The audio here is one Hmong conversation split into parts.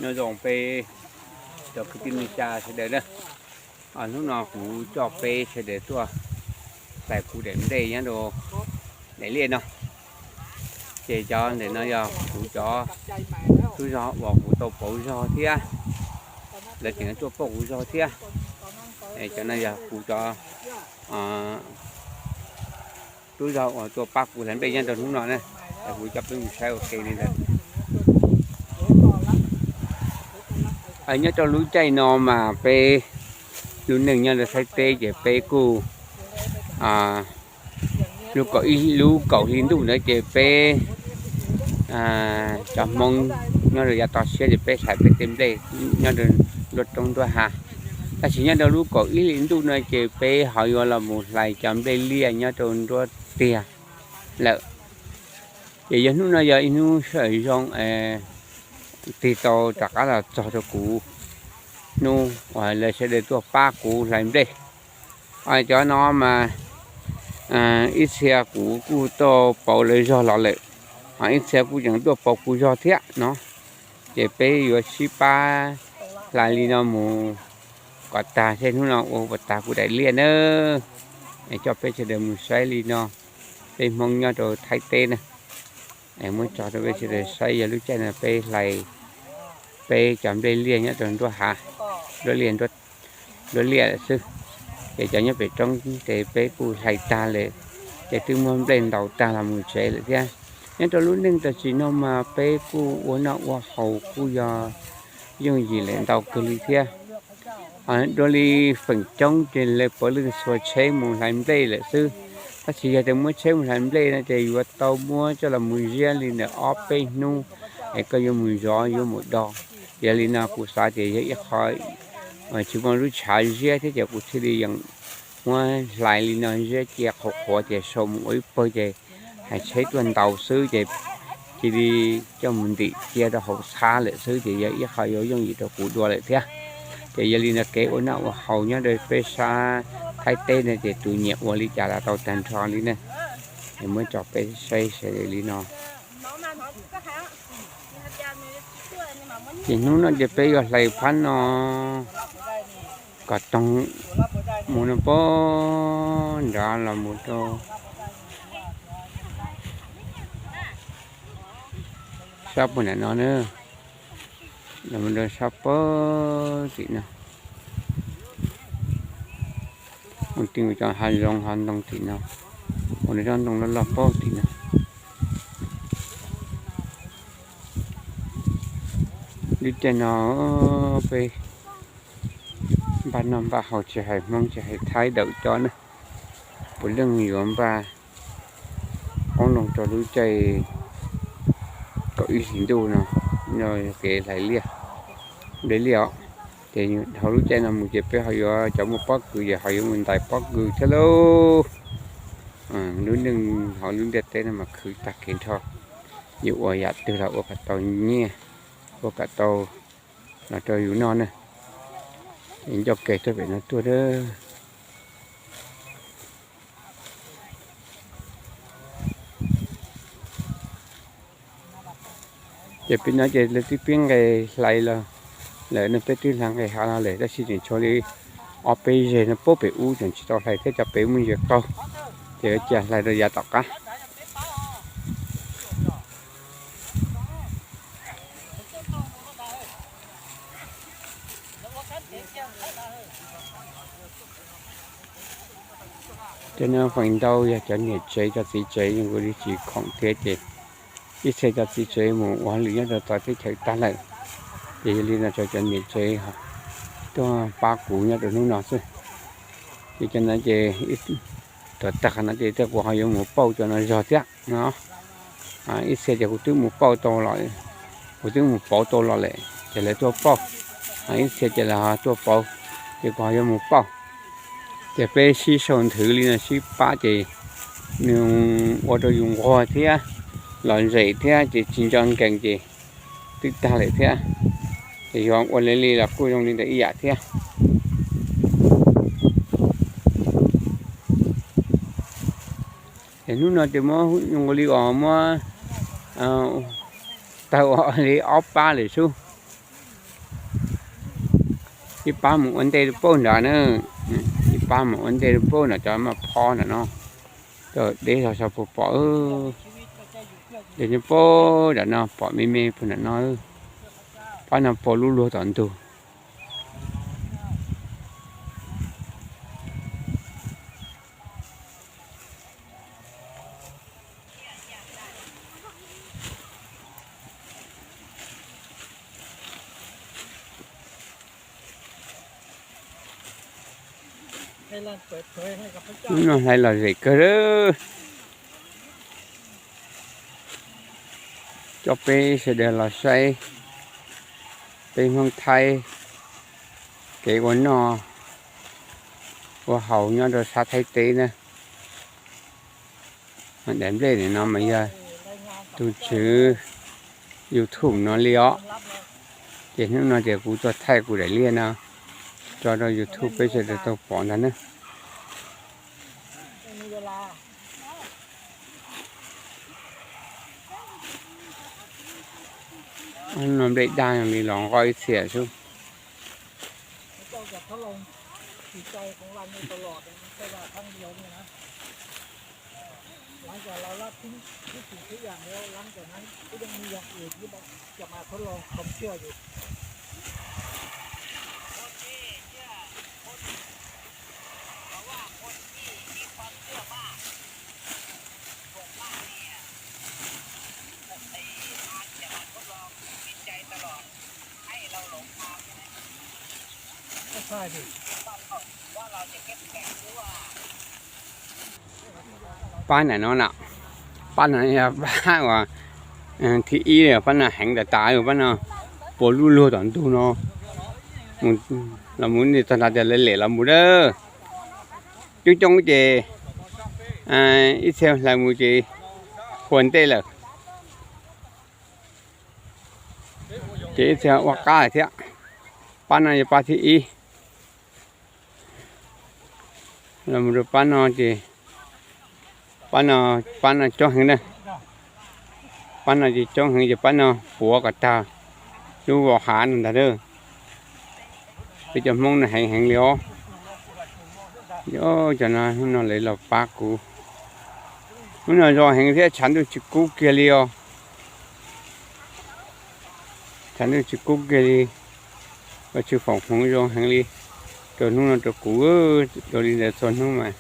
Nyob zoo peb cov kwv tij neej tsa sawv daws na, hnub no kuv coj peb sawv daws tuaj hlais kuv daim nplej nyob rau daim liaj no. Ces cov ntawm no yog kuv cov tub zog uas kuv tau pauv zog thiab, lawv tseem tuaj pauj kuv zog thiab. Cov no yog kuv cov tub zog uas tuaj pab kuv hlais nplej nyob rau hnub no na. Kuv coj peb mus saib ua ke li ntawd. Nyob rau lub caij no mas peb lub neej nyob rau Thaib teb ces peb kuj lub kaum ib, lub kaum hli ntuj ntawd ces peb cov Hmoob nyob rau yav toj siab ces peb hlais peb tej nplej nyob rau nruab roob nruab hav. Tab sis nyob rau lub kaum ib hli ntuj no ces peb ho yuav los mus hlais cov nplej liaj nyob rau nruab tiag lawm. Ces yog hnub no yog ib hnub sawm zoo tig tau rov qab los txog rau kuv hnub uas lawv sawv daws tuaj pab kuv hlais nplej. Cov no mas ib txhia kuv kuj tau pauv lawv zog los lawm, ho ib txhia kuj tseem tuaj pauv kuv zog thiab no. Ces peb yuav sib pab hlais li no mus kom tag seb hnub no ua puas tag kuv daim liaj na. Coj peb sawv daws mus saib li no, peb Hmoob nyob rau Thaib teb na. Muab tso rau peb sawv daws saib, yog lub caij no peb hlais peb cov nplej liaj nyob rau nruab hav, nruab liaj, nruab liaj lawm xwb. Ces cov nyob pem roob ces peb kuj hlais tag lawm, ces twb muab nplej ntaus tag los mus tsev lawm thiab. Nyob rau lub neej tam sim no mas peb kuj ua noj ua haus kuj yog yooj yim lawm ntau kawg li thiab. Dua li feem coob ces lawv puav leej txhua tsheb mus hlais nplej lawm xwb. Tab sis yog tias muab tsheb mus hlais nplej no ces yuav tau muab coj los mus ziab li ntawm ob peb hnub es koj yuav mus zov yuav mus do. Yog li no kuv xav tias yog ib qho tsis muaj lub tshav ziab thiab ces kuv thiaj li yeem muab hlais li no ziab cia qhuav qhuav ces sau mus ua ib pawg ces hais tsheb tuaj ntaus xwb ces cia li coj mus ntim cia rau hauv txhab lawm xwb ces yog ib qho yuav yooj yim rau kuv dua lawm thiab. Ces yog li no kev ua noj ua haus nyob rau peb sab Thaib teb no ces tus nyiam ua li cas los tau tag nrho li ne. Muab tso peb saib sawv daws li no. Ces hnub no ces peb yuav hlais phab no kom toog mus no pab nrad los mus rau sab puag nram no na, los mus rau sab pem tim no. Mus ti mus cov hav zoov hav ntoo tim no, mus rau tsob ntoo loj loj pem tim no. Lub caij no peb npaj noj npaj haus tsis hais Hmoob tsis hais Thaib daws cov na, puav leej yuav npaj qoob loo rau lub caij kaum ib hlis ntuj no, no yog kev hlais liaj, nplej liaj os. Ces dhau lub caij no mus ces peb ho yuav, cov muaj pob kws ces ho yuav mus ntais pob kws thiab lauj. Lub neej hauv lub ntiaj teb no mas khwv tag kev nrho, yuav ua yam twg los ua kom tau nyiaj, ua kom tau los rau yus noj na. Ces ncauj ke tuaj pem no tuaj a. Ces pem no ces lawv twb pib nqes hlais los lawm no, peb twb hla nqes hav los lawm tab sis tseem tshuav li ob peb zeg no pem ub tseem tsis tau hlais thiab, cov pem muaj ntsis qaug, ces cia hlais rau yav tom qab. Cov no feem ntau yog cov niam tsev cov txiv tsev zoo nkaus li tsis khoom thiab ces ib txhia cov txiv tsev mus ua hauj lwm nyob rau txawv teb chaws tag lawm, ces yog li no tso cov niam tsev tuaj pab kuv nyob rau hnub no xwb. Ces cov no ces tuam tag qhov no ces tej kuv ho yuav mus pauj cov no zog thiab no. Ib txhia ces kuv twb mus pauj tau los, kuv twb mus pauv tau los lawm ces lawv tuaj pauj, ib txhia ces lawv ho tuaj pauv, ces kuv ho yuav mus pauj. Ces peb sib sau nthwv li no sib pab ces nws ua rau yus nquag thiab los zem thiab ces tsis ntso nkees ces twb tag lawm thiab. Ces yog ua li li los kuj zoo li ntawd ib yam thiab. Es hnub no ces muab zoo nkaus li uas muab tawg ua li ob pab lawm xwb. Ib pab mus ua ntej rau pem nrad na, ib pab mus ua ntej rau pem nrad cov maj phob nrad no, cov deb zog xyov puas pom, deb nyob pem nrad no pom me me puag nrad no, pab no puas lub luag tom ntug. Hnub no hlais lom zem kawg lawm. Coj peb sawv daws los saib peb Hmoob Thaib kev ua noj ua haus nyob rau sab Thaib teb na. Daim nplej nim no mas yog tus tswv YouTube no li os. Ces hnub no ces kuv tuaj thaij kuv daim liaj no tso rau YouTube peb sawv daws tau pom ntag na. No nplej daj li los nqo ib txhia xwb. Pab ntawm no na, pab no yog pab uas thib ib, pab no heev tas tas, pab no puas lub luag tom ntug no. Los mus txog nrad ces lawv lem los mus dawb. Coob coob ces ib txhia hlais mus ces puas ntej lawm. Ces ib txhia ua qab lawm thiab. Pab no yog pab thib ib. Los mus rau pab no ces pab no, pab no coob heev na. Pab no ces coob heev ces pab no puav kom tag lub vos hav no ntag. Peb cov Hmoob no heev heev li os. Cov no hnub no lawv los pab kuv. Hnub no zoo heev thiab tshav ntuj tsis kub kiag li os. Tshav ntuj tsis kub kiag li, ua tsis foom hmoov zoo heev li rau hnub no rau kuv. Dua li ntawd txhua hnub mas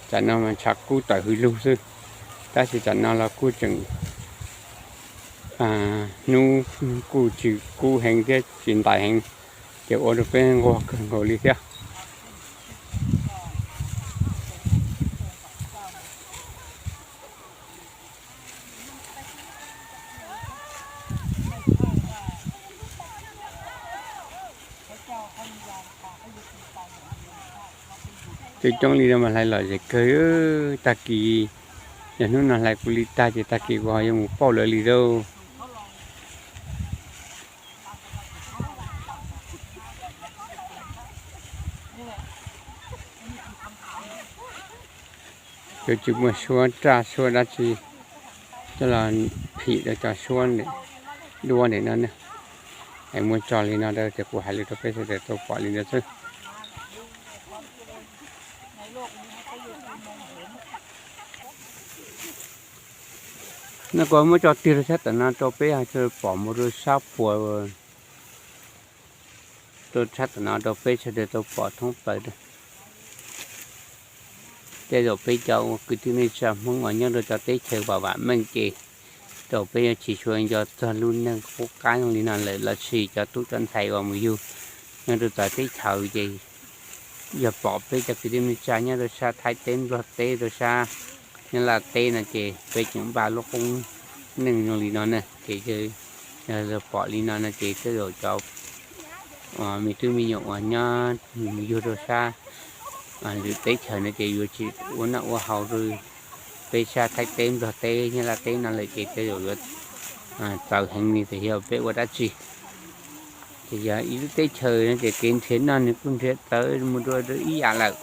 tsam no mas tshav kub tawm hws lug xwb, tab sis tsam no los kuj tseem hnub kuj tsis kub heev thiab tsis ntais heev, ces ua rau peb nquag kawg nkaus li thiab. Coob coob li no mas hlais lom zem kawg, tag kis, yog hnub no hlais kuv li tag ces tag kis kuv ho yuav mus pauj lawv li lauj. Yuav tsis muaj suab raj suab dab tsi coj los phim rau cov suab duab ntawm no ne. Es muaj tso li no rau ces kuv hais li rau peb sawv daws tau pom li ntawd xwb. No kuv muab tso tiag rau sab tom no rau peb pom mus rau sab puas, rau sab tom no rau peb sawv daws tau pom thoob plaws. Tej zaum peb cov ua kwv tij neej tsa Hmoob uas nyob rau cov teb chaws vam vam meej ces tej zaum peb yuav tsis tshua nco txog lub neej qub qab zoo li no lawm, lossis cov tub cov ntxhais uas mus yug nyob rau txawv teb chaws ces yog pom peb cov kwv tij neej tsa nyob rau sab Thaib teb, Nplog teb, rau sab Nyab Laj teb no ces peb tseem npaj lub qub neej zoo li no na. Ces yog pom li no no ces tej zaum cov me tub me nyuam uas nyob mus yug rau sab lwm teb chaws no ces yuav tsis ua noj ua haus rau peb sab Thaib teb, Nplog teb, Nyab Laj teb no lawm ces tej zaum yuav txawv heev li tias yog peb ua dab tsi. Ces yog ib lub teb chaws no ces kev nrhiav noj nws kuj nrhiav txawv mus dua ib yam lawm.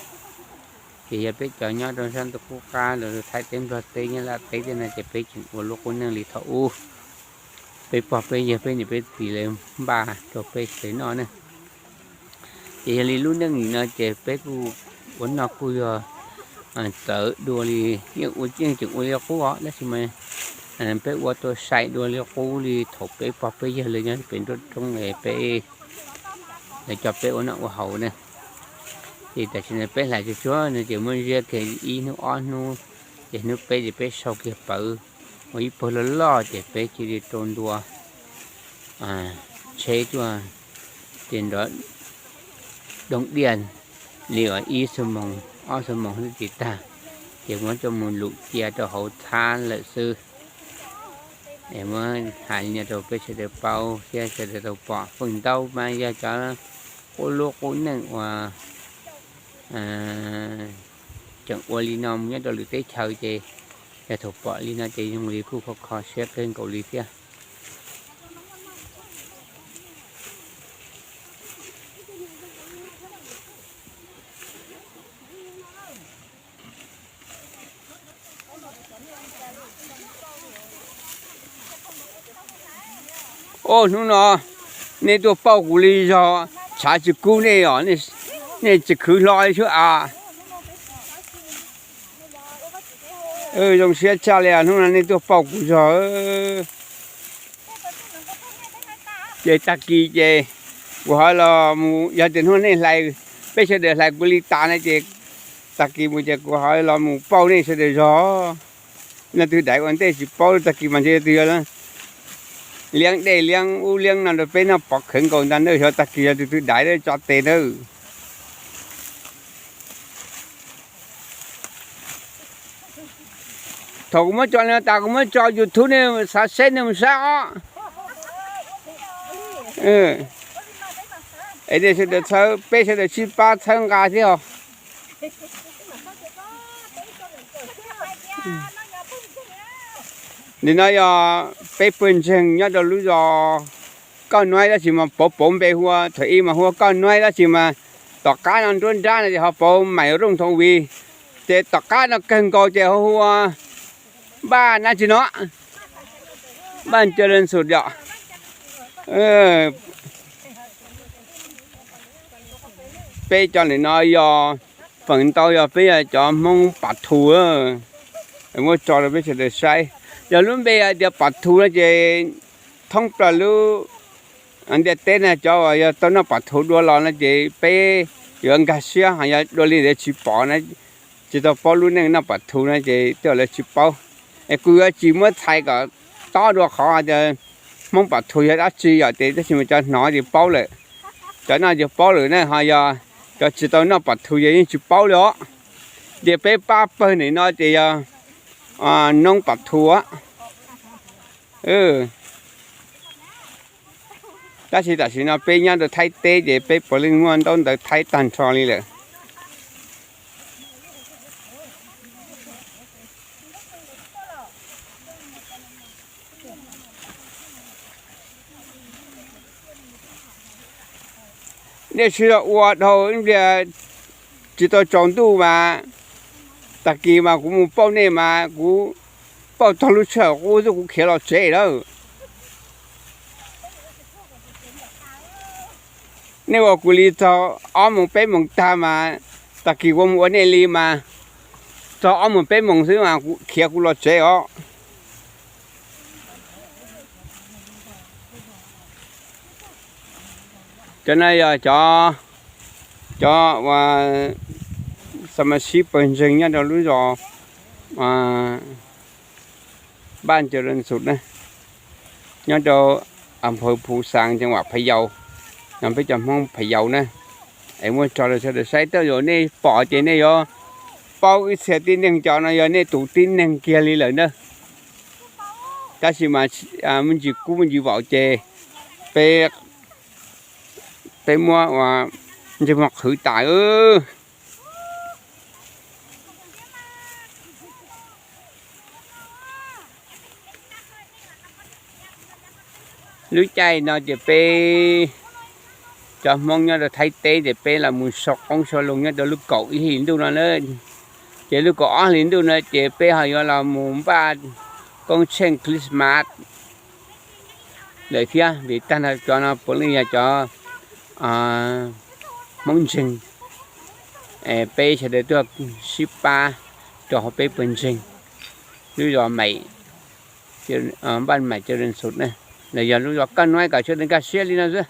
Ces yog peb cov nyob rau sab ntuj qub qab los Thaib teb, Nplog teb, Nyab Laj teb tej no ces peb tseem ua lub qub neej li thaum ub. Peb pog peb yawg peb niam peb txiv lawv npaj rau peb sawv daws noj ne. Ces yog li lub neej nim no ces peb kuj ua noj kuj yog txawv dua li, yeej ua yeej tseem ua li qub os, tab sis mas peb ua tau sai dua li qub li thaum peb pog peb yawg lawv nyob pem nruab roob peb, lawv coj peb ua noj ua haus na. Ces tam sim no peb hlais tsuag tsuag no ces muab ziab kiag ib hnub ob hnub, ces hnub peb ces peb sau kiag pawv ua ib pawg loj loj ces peb cia li rau ntua tsheb tuaj, ces nrov dooj diaj li uas ib xuab moos ob xuab moos xwb ces tag, ces muab coj mus lum cia rau hauv txhab lawm xwb. Es muab hais li no rau peb sawv daws paub thiab sawv daws tau pom. Feem ntau mas yog cov qub lub qub neej uas tseem ua li no mus nyob rau lwm teb chaws ces yog thaum pom li no ces zoo li kuj kho kho siab kawg nkaus li thiab. Au, hnub no nej tuaj pauj kuv li zog, tshav tsis kub nej os, nej tsis khwv hlo li sub a. Zoo siab tshaj li, hnub no nej tuaj pauj kuv zog. Ces tag kis ces kuv ho los mus, yog tias hnub nej hlais, peb sawv daws hlais kuv li tas na ces tag kis mus ces kuv ho los mus pauj nej sawv daws zog. Leej twg daiv ua ntej tsis paub, tag kis mas ntshe leej twg yog liab dej liab ub liab no rau peb noj pov khawv nkaus ntag na, xyov tag kis yog tus twg daiv tso tes nawb. Thaum kuv muab tso no tas kuv muab tso YouTube nej xav saib nej mus saib os. Es sawv daws txhawb, peb sawv daws sib pab txhawb nqa thiab os. Nim no yog peb pawg ntseeg nyob rau lub zos Kauj Nuaib, tab sis mas pauv pauv npe hu ua, thaum ib mas hu ua Kauj Nuaib, tab sis mas tom qab no nruab nrab no ces ho pauv Maim Rooj Thoo Vis, ces tom qab no kawg nkaus ces ho hu ua Npaj Nab Tsi no, Npaj Ncaws Leej Xum yom. Peb cov nim no yog feem ntau yog peb yog cov Hmoob Pam Thu, muab tso rau peb sawv daws saib. Yog lub npe hais tias Pam Thu no ces thoob plaws lub ntiaj teb na cov uas yog tau noj Pam Thu dua los no ces peb yuav nkag siab, ho yog dua li ntawd tsis pom na, tsis tau paub lub neej noj Pam Thu na ces tej zaum lawv tsis paub. Es kuv yuav tsis muab txhais kom tob dua qhov tias Hmoob Pam Thu yog dab tsi yom, ces tab sis mas cov hnov ces paub lawm, cov noj ces paub lawm na, ho yog cov tsis tau noj Pam Thu ces yeej tsis paub li os. Ces peb pab pawg nim no ces yog Noob Pam Thu. Tab sis tam sim no peb nyob rau Thaib teb ces peb puav leej muaj ntaub ntawv Thaib tag nrho li lawm. Nej sib zog ua dhau ib pliag tsis tau tsaus ntuj mas tag kis mas kuv mus pauj nej mas kuv pauj txog lub sij hawm qub xwb kuv khiav los tsev lawm. Nej ua kuv li txog ob moos peb moos tag mas tag kis kuv mus ua nej li mas txog ob moos peb moos xwb mas kuv khiav kuv los tsev os. Cov no yog cov, cov uas xa mas sib pawg ntseeg nyob rau lub zos Npaj Ncaws Leej Xum na, nyob rau a phaw Phu Xaas, ceev vam Pha Yau, no peb cov Hmoob Pha Yau na. Es muab tso rau sawv daws saib, tej zaum nej pom ces nej yuav paub ib txhia tib neeg, cov no yog nej tus tib neeg kiag li lawm na. Tab sis mas me ntsis kub me ntsis vaum ces peb, peb muab ua ntsej muag qhwv tas. Lub caij no ces peb cov Hmoob nyob rau Thaib teb ces peb los mus sau qoob sau loo nyob rau lub kaum ib hlis ntuj no na. Ces lub kaum ob hlis ntuj no ces peb ho yuav los mus npaj koob tsheej Christmas lawm thiab, vim tag nrho cov no puav leej yog cov Hmoob ntseeg, peb sawv daws tuaj sib pab rau hauv peb puas ntseeg lub zos Mem, Npaj Mem Cau Dee Xus na, los yog lub zos Koj Nuaib kom sawv daws nkag siab li no xwb.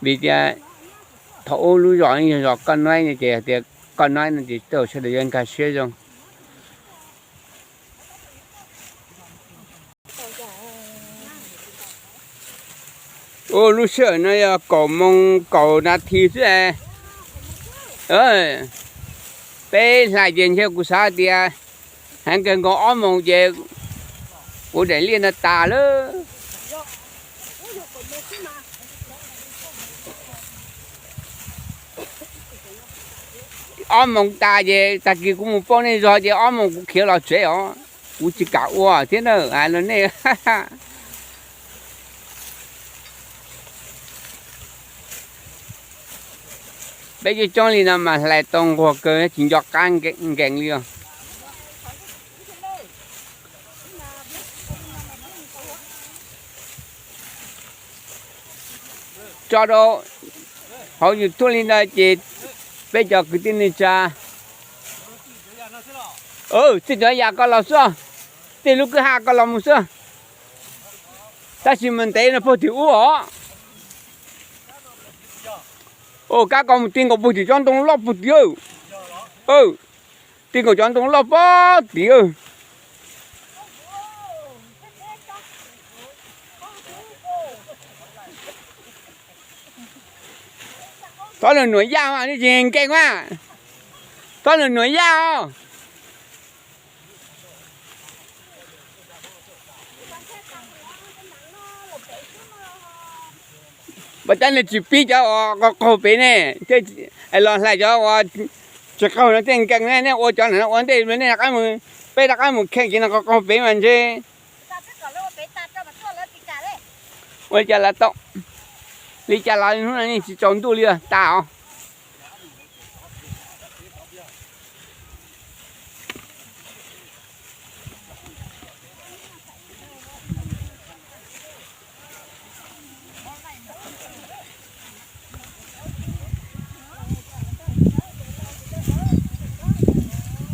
Vim tias thaum ub lub zos yog zos Koj Nuaib no ces hais tias Koj Nuaib no ces tej zaum sawv daws yuav nkag siab zoo. Ua lub sij hawm no yog kaum moos kaum nas this xwb. Peb hlais ces ntshe kuv xav tias heev kawg nkaus ob moos ces kuv daim liaj no tas lawm. Ob moos tas ces tag kis kuv mus pauj nej zog ces ob moos kuv khiav los tsev os. Kuv tsis kam ua thiab na, hais rau nej. Peb coob coob li no mas hlais tau nquag kawg, tsis nco qab nkees li os. Tso rau hauv YouTube li ntawd ces peb cov kwv tij neej tsa, tej cov yam koj los xwb, tej lub kwj ha koj los mus xwb. Tab sis mas ntev no puag tim ub os. Ua kab koj mus ti nkaus puag tim tsob ntoo loj puag tim. Ti nkaus cov ntoo loj puag tim. Txhob nws nuam yaj mas, nej tsis nkees mas. Txhob nws nuam yaj os. Ua cas nws tsis pib cov uas qaug qaug pem ne? Los hlais cov uas tsis qaug no thiaj nkees ne. Nej ua cov no ua ntej, nej rov qab mus, peb rov qab mus kheej ces no qaug qaug pem mas ntshe. Ua li cas los tau, li cas los hnub no yeej tsis tsaus ntuj li os, tas os.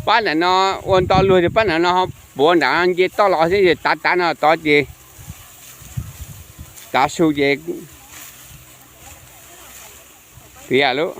Pab nram no ua nto luag ces pab nram no ho puav nram nce toj los xwb, tav tav no tod ces tav su ces tiag lub.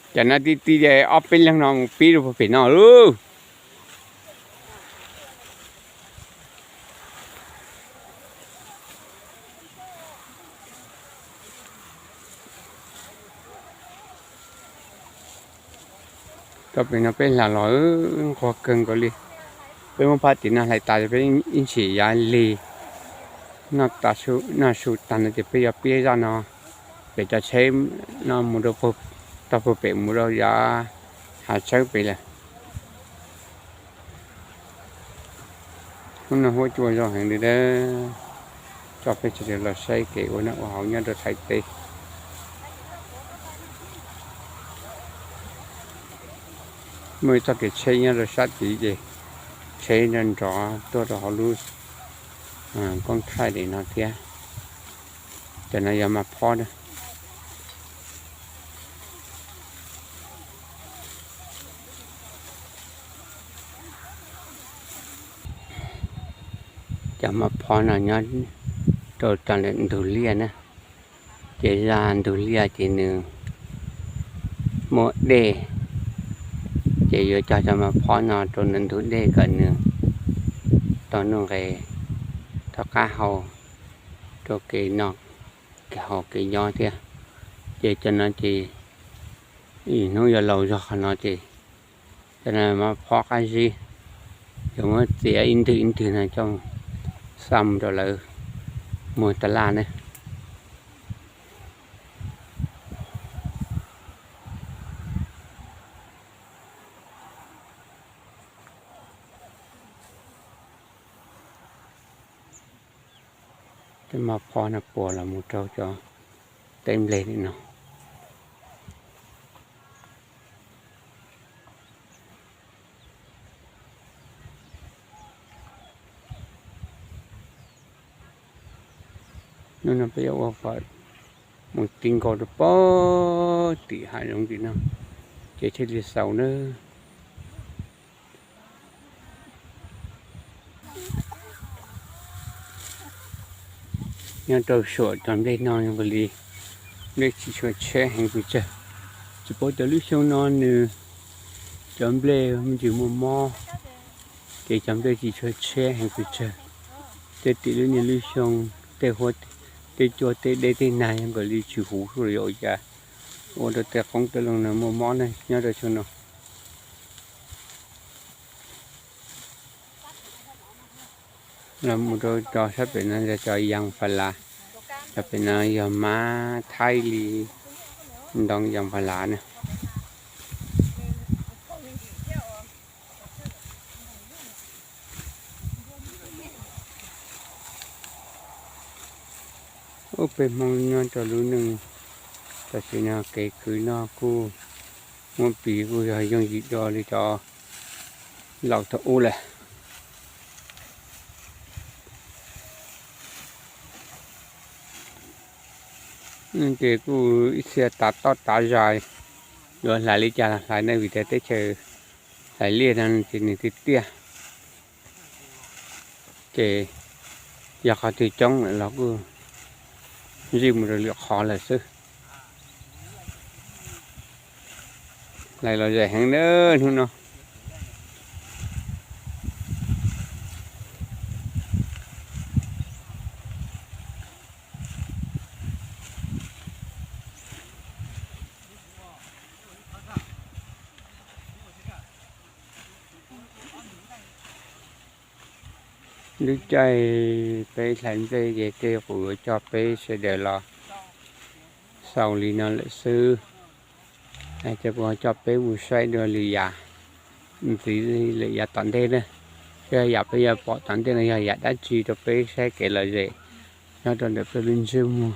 Cov no tib tib ob peb leeg no mus pib rau puag pem no lauj. Tau pem no peb hla los nquag kawg nkaus li. Peb muab phab tim no hlais tas peb ib ntshis yav lig noj su tag no ces peb yuav pib zaj no pem cov tsheb no mus rau tog puag pem mus rau yav hav tshawb pem lawm. Hnub no huab cua zoo heev li a. Coj peb sawv daws los saib kev ua noj ua haus nyob rau Thaib teb. Muaj ib txoj kev tsheb nyob rau sab tid ces tsheb nrov nrov tuaj rau hauv lub koob thaij li no thiab. Cov no yog mas phob na. Cov mas phob no nyob rau cov ntug liaj na. Ces zaj ntug liaj ces nws muaj dej, ces yuav cog cov mas phob no rau ntug dej kom nws tau nuj nqes rov qab hau rau kev noj, kev haus kev nyob thiab. Ces cov no ces ib hnub yuav laus zog qhov no ces cov no mas phob qab zib, yuav muab txiav ib ntwg ib ntwg no coj xa mus rau lawv muag tas laj ne. Tej mos phos no puas los mus rau cov teb nplej li no. Hnub no peb yuav ua kom mus ti nkaus rau pem tim hav zoov tim no, ces thiaj li xaus nawb. Nyob rau saum cov nplej no zoo nkaus li nplej tsis tshua tshiab heev pes tsawg. Tsis paub cov lub xyoo no nws cov nplej me ntsis muaj mob, ces cov nplej tsis tshua tshiab heev pes tsawg. Tej tim lub niag lub xyoo, tej huab, tej cua tej dej tej nag zoo nkaus li tsis huv suj li ua cas, ua rau tej qoob tej loo no muaj mob ne nyob rau xyoo no. Los mus rau cov sab pem no yog cov yam fas las, cov pem no yog mab thaib li ntoo yam fas las na. Ub, peb Hmoob nyob rau lub neej tam sim no kev khwv noj kuj muab piv kuj yog yooj yim dua li cov laus thaum ub lawm. Ces kuj ib txhia tav toj tav zais, yuav hlais li cas los hlais ne, vim tias teb chaws hlais liaj no ces nws tiaj tiaj, ces yog qhov twg coob lawm los kuj zij mus rau lwm qhov lawm xwb. Hlais los zais heev na hnub no. Lub caij peb hlais nplej ces tej kuv yuav coj peb sawv daws los xaus li no lawm xwb. Ces kuv coj peb mus saib dua lwm yam ntxiv lwm yam tom ntej na. Yog yam peb yuav pom tom ntej no yog yam dab tsi rau peb saib kev lom zem nyob rau ntawm peb lub ntsej muag.